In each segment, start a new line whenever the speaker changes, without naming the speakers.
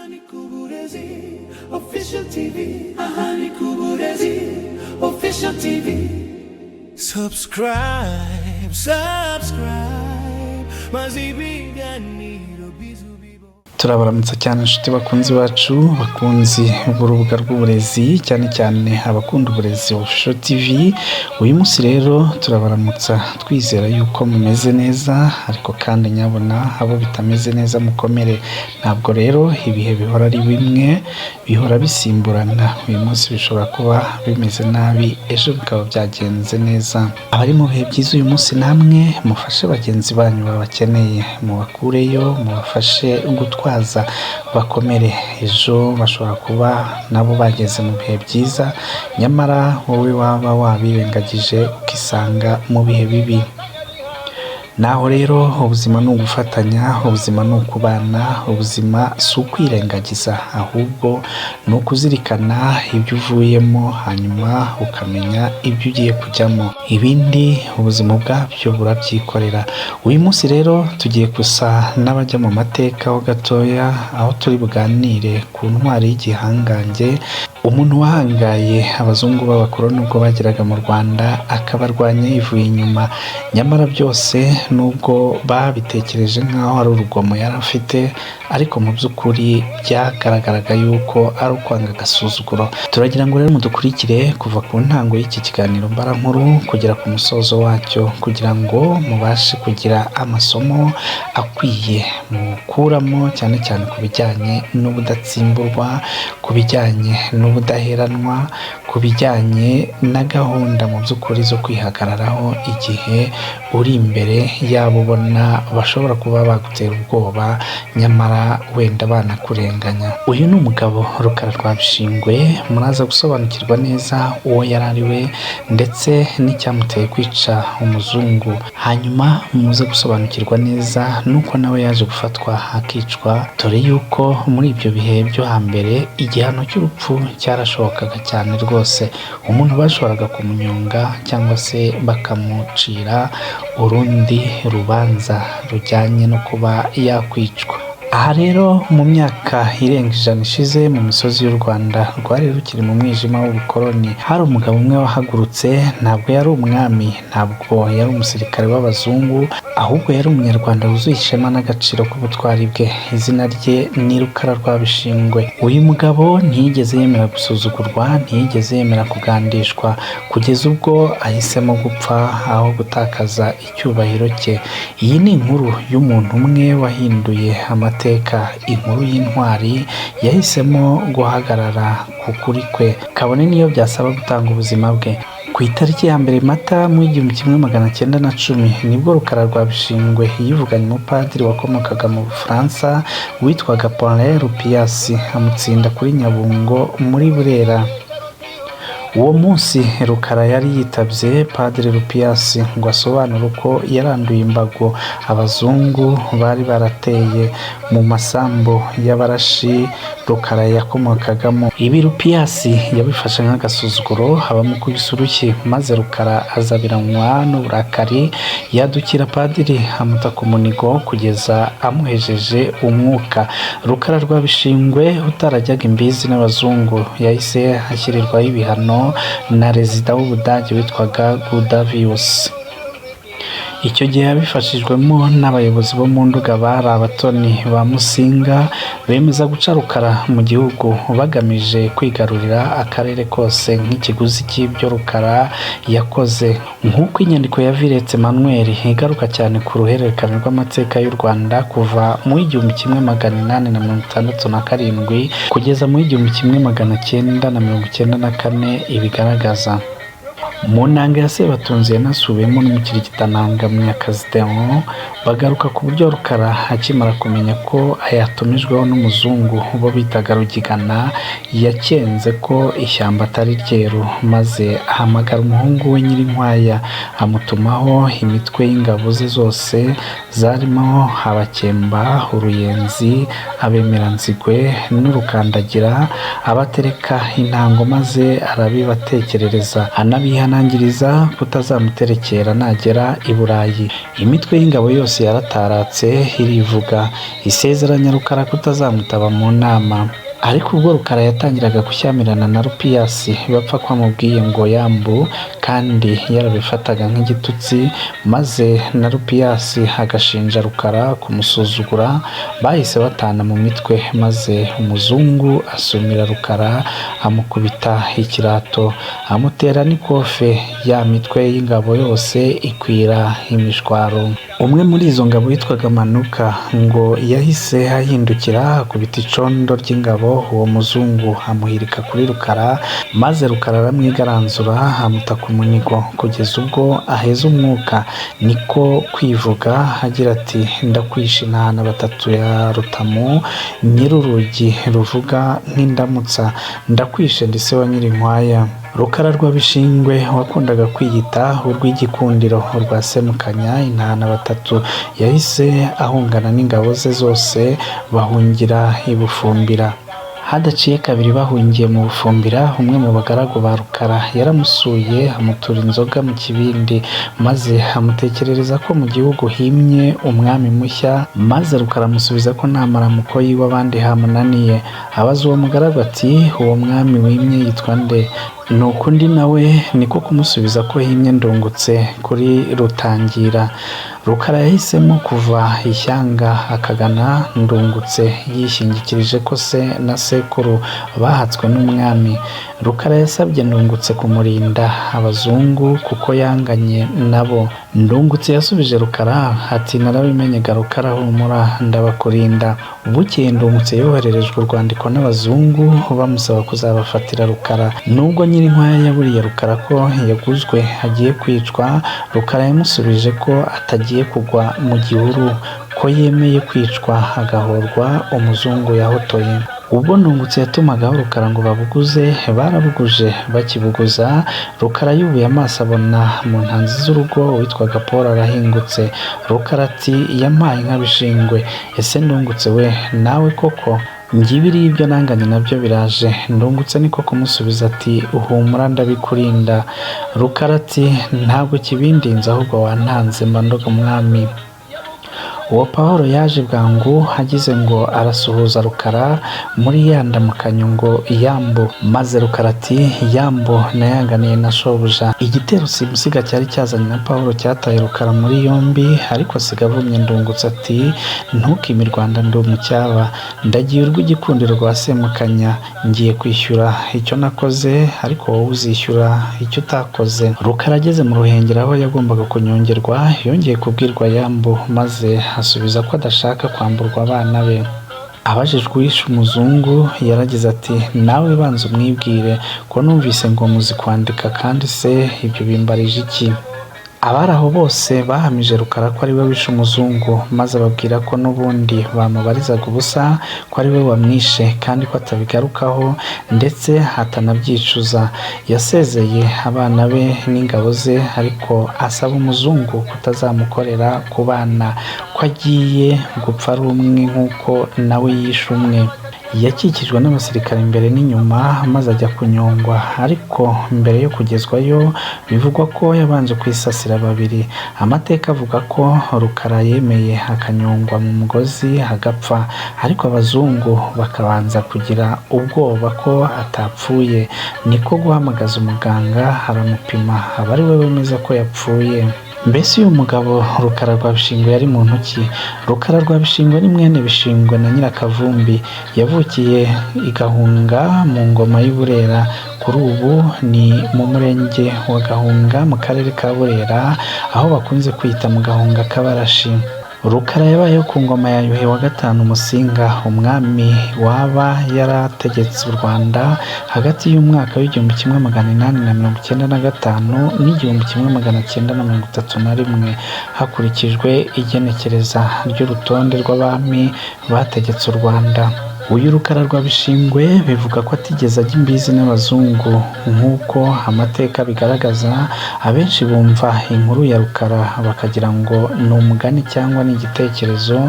Ahani Kuburezi Official TV. Ahani Kuburezi Official TV. Subscribe, subscribe. Maze ibiganiro bizubibo.
Turabaramutsa cyane inshuti bakunzi bacu, bakunzi b'urubuga rw'uburezi, cyane cyane abakunda Uburezi Official TV. Uyu munsi rero turabaramutsa twizera yuko mumeze neza, ariko kandi nyabona abo bitameze neza mukomere. Ntabwo rero ibihe bihora ari bimwe, bihora bisimburana. Uyu munsi bishobora kuba bimeze nabi, ejo bikaba byagenze neza. Abari mu bihe byiza uyu munsi, namwe mufashe bagenzi banyu babakeneye, mubakureyo, mubafashe gutwaza bakomere. Ejo bashobora kuba nabo bageze mu bihe byiza, nyamara wowe waba wabirengagije ukisanga mu bihe bibi. Naho rero ubuzima ni ugufatanya, ubuzima ni ukubana, ubuzima si ukwirengagiza, ahubwo ni ukuzirikana ibyo uvuyemo, hanyuma ukamenya ibyo ugiye kujyamo. Ibindi ubuzima ubwabyo burabyikorera. Uyu munsi rero tugiye gusa n'abajya mu mateka ho gatoya, aho turi buganire ku ntwari y'igihangange, umuntu wahangaye abazungu b'abakoloni ubwo bageraga mu Rwanda, akabarwanya yivuye inyuma. Nyamara byose nubwo babitekereje nk'aho ari urugomo yari afite, ariko mu by'ukuri byagaragaraga yuko ari ukwanga agasuzuguro. Turagira ngo rero mudukurikire kuva ku ntango y'iki kiganiro mbarankuru kugera ku musozo wacyo, kugira ngo mubashe kugira amasomo akwiye mukuramo, cyane cyane ku bijyanye n'ubudatsimburwa, ku bijyanye n'ubudaheranwa, ku bijyanye na gahunda mu by'ukuri zo kwihagararaho igihe uri imbere yabo ubona bashobora kuba bagutera ubwoba, nyamara wenda banakurenganya. Uyu ni umugabo Rukara rwa Bishingwe. Muraza gusobanukirwa neza uwo yari ari we ndetse n'icyamuteye kwica umuzungu, hanyuma muze gusobanukirwa neza nuko nawe yaje gufatwa akicwa, dore yuko muri ibyo bihe byo hambere igihano cy'urupfu cyarashobokaga cyane rwose. Umuntu bashoboraga kumunyonga cyangwa se bakamucira urundi rubanza rujyanye no kuba yakwicwa. Aha rero mu myaka irenga 100 ishize, mu misozi y'u Rwanda rwari rukiri mu mwijima w'ubukoloni, hari umugabo umwe wahagurutse. Ntabwo yari umwami, ntabwo yari umusirikare w'abazungu, ahubwo yari umunyarwanda wuzuye ishema n'agaciro k'ubutwari bwe. Izina rye ni Rukara rwa Bishingwe. Uyu mugabo ntiyigeze yemera gusuzugurwa, ntiyigeze yemera kugandishwa, kugeza ubwo ahisemo gupfa aho gutakaza icyubahiro cye. Iyi ni inkuru y'umuntu umwe wahinduye amateka, inkuru y'intwari yahisemo guhagarara ku kuri kwe, kabone n'iyo byasaba gutanga ubuzima bwe. Ku itariki ya 1 Mata mu 1910 nibwo Rukara rwa Bishingwe yivuganye umupadiri wakomokaga mu Bufaransa witwaga Paulin Rupias, amutsinda kuri Nyabungo muri Burera. Uwo munsi Rukara yari yitabye Padiri Rupias ngo asobanure uko yaranduye imbago abazungu bari barateye mu masambu y'Abarashi Rukara yakomokagamo. Ibi Rupias yabifashe nk'agasuzuguro, abamukubise urushyi, maze Rukara azabiranywa n'uburakari, yadukira padiri amuta ku munigo kugeza amuhejeje umwuka. Rukara rwa Bishingwe utarajyaga imbizi n'abazungu yahise ashyirirwaho ibihano na rezida w'Ubudage witwaga Gudavius. Icyo gihe yabifashijwemo n'abayobozi bo mu Nduga bari abatoni ba Musinga, bemeza guca Rukara mu gihugu bagamije kwigarurira akarere kose nk'ikiguzi cy'ibyo Rukara yakoze, nk'uko inyandiko ya Viretse Emmanuel igaruka cyane ku ruhererekane rw'amateka y'u Rwanda kuva mu 1867 kugeza mu 1994 ibigaragaza. Mu nanga ya Sebatunzi yanasubiwemo n'umukirigitananga Munyakazi Theon, bagaruka ku buryo Rukara akimara kumenya ko yatumijweho n'umuzungu bo bitaga Rugigana, yakenze ko ishyamba atari ryeru, maze ahamagara umuhungu we Nyirinkwaya, amutumaho imitwe y'ingabo ze zose zarimo Abakemba, Uruyenzi, Abemeranzigwe n'Urukandagira, abatereka intango maze arabibatekerereza, anabihanangiriza. Amwihanangiriza kutazamuterekera nagera i Burayi. Imitwe y'ingabo yose yarataratse irivuga, isezeranya Rukara kutazamutaba mu nama. Ariko ubwo Rukara yatangiraga gushyamirana na Rupiyasi bapfa ko amubwiye ngo yambu, kandi yarabifataga nk'igitutsi, maze na Rupiyasi agashinja Rukara kumusuzugura, bahise batana mu mitwe, maze umuzungu asumira Rukara amukubita ikirato, amutera n'ikofe, ya mitwe y'ingabo yose ikwira imishwaro. Umwe muri izo ngabo witwaga Manuka ngo yahise ahindukira akubita icondo ry'ingabo uwo muzungu amuhirika kuri Rukara, maze Rukara aramwigaranzura amuta ku munigo kugeza ubwo aheza umwuka. Niko kwivuga agira ati: "Ndakwishe intahana batatu ya Rutamu, nyir'urugi ruvuga nk'indamutsa, ndakwishe ndi se wa Nyirinkwaya." Rukara rwa Bishingwe wakundaga kwiyita urw'igikundiro rwa Semukanya intahana batatu, yahise ahungana n'ingabo ze zose bahungira i Bufumbira. Hadaciye kabiri bahungiye mu Bufumbira, umwe mu bagaragu ba Rukara yaramusuye amutura inzoga mu kibindi, maze amutekerereza ko mu gihugu himye umwami mushya, maze Rukara amusubiza ko nta maramuko yiwe abandi hamunaniye. Abaza uwo mugaragu ati: "Uwo mwami wimye yitwa nde?" Nuko undi nawe niko kumusubiza ko himye Ndungutse kuri Rutangira. Rukara yahisemo kuva ishyanga akagana Ndungutse, yishingikirije ko se na sekuru bahatswe n'umwami. Rukara yasabye Ndungutse kumurinda abazungu kuko yanganye nabo. Ndungutse yasubije Rukara ati: "Narabimenye ga Rukara, humura ndabakurinda." Bukeye Ndungutse yohererejwe urwandiko n'abazungu bamusaba kuzabafatira Rukara. Nubwo Nyirinkwaya yaburiye Rukara ko yaguzwe agiye kwicwa, Rukara yamusubije ko atagiye kugwa mu gihuru, ko yemeye kwicwa agahorwa umuzungu yahotoye. Ubwo Ndungutse yatumagaho Rukara ngo babuguze, barabuguje. Bakibuguza, Rukara yubuye amaso abona mu ntanzi z'urugo witwaga Paul arahingutse. Rukara ati: "Yampaye inka Bishingwe, ese Ndungutse we, nawe koko ngibiriya ibyo nanganye nabyo biraje." Ndungutse niko kumusubiza ati: "Uhumura ndabikurinda." Rukara ati: "Ntabwo kibindinze, ahubwo wantanze mba ndoga umwami." Uwo Pawulo yaje bwangu agize ngo arasuhuza Rukara muri ya ndamukanyo ngo yambu, maze Rukara ati: "Yambu nayanganiye na shobuja." Igitero simusiga cyari cyazanye na Pawulo cyataye Rukara muri yombi, ariko asiga avumye Ndungutse ati: "Ntukime i Rwanda ndi umucyaba, ndagiye urw'igikundiro rwa Semukanya, ngiye kwishyura icyo nakoze, ariko wowe uzishyura icyo utakoze." Rukara ageze mu Ruhengeri aho yagombaga kunyongerwa, yongeye kubwirwa yambu, maze asubiza ko adashaka kwamburwa abana be. Abajijwe uwishe umuzungu yaragize ati: "Nawe banza umwibwire, ko numvise ngo muzi kwandika, kandi se ibyo bimbarije iki?" Abari aho bose bahamije Rukara ko ari we wishe umuzungu, maze ababwira ko n'ubundi bamubarizaga ubusa, ko ari we wamwishe kandi ko atabigarukaho ndetse atanabyicuza. Yasezeye abana be n'ingabo ze, ariko asaba umuzungu kutazamukorera ku bana, ko agiye gupfa ari umwe nk'uko nawe yishe umwe. Yakikijwe n'abasirikare imbere n'inyuma, maze ajya kunyongwa, ariko mbere yo kugezwayo bivugwa ko yabanje kwisasira babiri. Amateka avuga ko Rukara yemeye akanyongwa mu mugozi agapfa, ariko abazungu bakabanza kugira ubwoba ko atapfuye, niko guhamagaza umuganga aramupima, aba ari we wemeza ko yapfuye. Mbese uyu mugabo Rukara rwa Bishingwe yari muntu ki? Rukara rwa Bishingwe ni mwene Bishingwe na Nyirakavumbi. Yavukiye i Gahunga mu ngoma y'u Burera, kuri ubu ni mu murenge wa Gahunga mu karere ka Burera, aho bakunze kwita mu Gahunga k'Abarashi. Rukara yabayeho ku ngoma ya Yuhi wa gatanu Musinga, umwami waba yarategetse u Rwanda hagati y'umwaka w'1895 n'1931, hakurikijwe igenekereza ry'urutonde rw'abami bategetse u Rwanda. Uyu Rukara rwa Bishingwe bivuga ko atigeze ajya imbizi n'abazungu nk'uko amateka bigaragaza. Abenshi bumva inkuru ya Rukara bakagira ngo ni umugani cyangwa ni igitekerezo,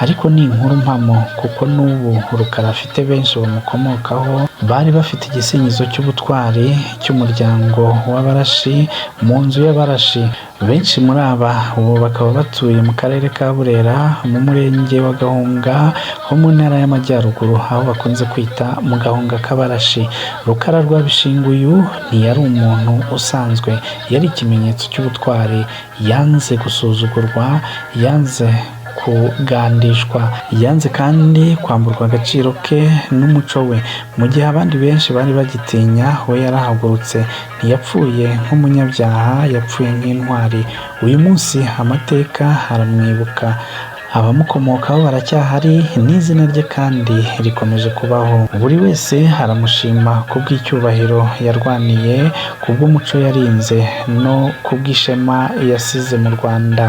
ariko ni inkuru mpamo, kuko n'ubu Rukara afite benshi bamukomokaho bari bafite igisingizo cy'ubutwari cy'umuryango w'Abarashi mu nzu y'Abarashi. Benshi muri aba ubu bakaba batuye mu karere ka Burera, mu murenge wa Gahunga ho mu ntara y'Amajyaruguru, aho bakunze kwita mu Gahunga k'Abarashi. Rukara rwa Bishingwe uyu ntiyari umuntu usanzwe, yari ikimenyetso cy'ubutwari. Yanze gusuzugurwa, yanze kugandishwa, yanze kandi kwamburwa agaciro ke n'umuco we. Mu gihe abandi benshi bari bagitinya, we yarahagurutse. Ntiyapfuye nk'umunyabyaha, yapfuye nk'intwari. Uyu munsi amateka aramwibuka, abamukomokaho baracyahari, n'izina rye kandi rikomeje kubaho. Buri wese aramushima kubw'icyubahiro yarwaniye, kubw'umuco yarinze no kubw'ishema yasize mu Rwanda.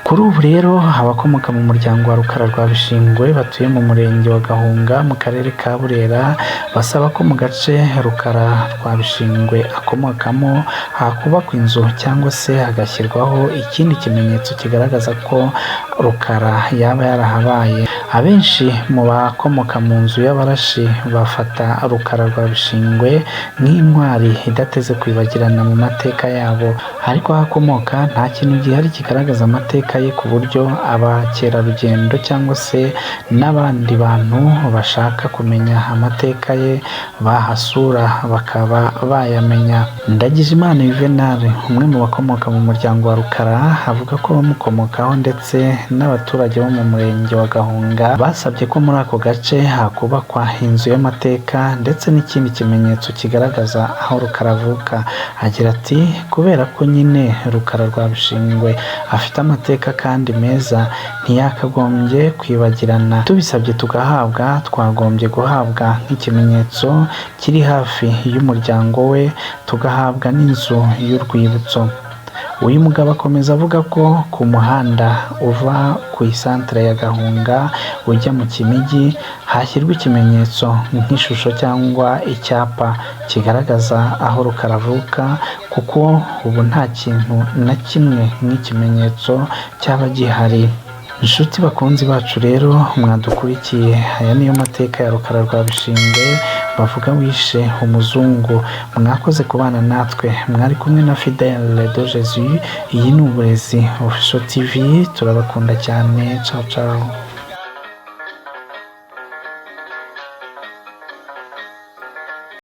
Kuri ubu rero abakomoka mu muryango wa Rukara rwa Bishingwe batuye mu murenge wa Gahunga mu karere ka Burera basaba ko mu gace Rukara rwa Bishingwe akomokamo hakubakwa inzu cyangwa se hagashyirwaho ikindi kimenyetso kigaragaza ko Rukara yaba yarahabaye. Abenshi mu bakomoka mu nzu y'Abarashi bafata Rukara rwa Bishingwe nk'intwari idateze kwibagirana mu mateka yabo, ariko aho akomoka nta kintu gihari kigaragaza amateka ye, ku buryo abakerarugendo cyangwa se n'abandi bantu bashaka kumenya amateka ye bahasura bakaba bayamenya. Ndagijimana Juvenal, umwe mu bakomoka mu muryango wa Rukara, avuga ko abamukomokaho ndetse n'abaturage bo mu murenge wa Gahunga basabye ko muri ako gace hakubakwa inzu y'amateka ndetse n'ikindi kimenyetso kigaragaza aho Rukara avuka. Agira ati: "Kubera ko nyine Rukara rwa Bishingwe afite amateka kandi meza, ntiyakagombye kwibagirana. Tubisabye tugahabwa, twagombye guhabwa nk'ikimenyetso kiri hafi y'umuryango we, tugahabwa n'inzu y'urwibutso." Uyu mugabo akomeza avuga ko ku muhanda uva ku isantere ya Gahunga ujya mu Kinigi hashyirwa ikimenyetso nk'ishusho cyangwa icyapa kigaragaza aho Rukara avuka, kuko ubu nta kintu na kimwe nk'ikimenyetso cyaba gihari. Inshuti bakunzi bacu rero mwadukurikiye, aya niyo mateka ya Rukara rwa Bishingwe bavuga wishe umuzungu. Mwakoze kubana natwe, mwari kumwe na Fidele de Jesus. Iyi ni Uburezi Official TV, turabakunda cyane. Ciao ciao.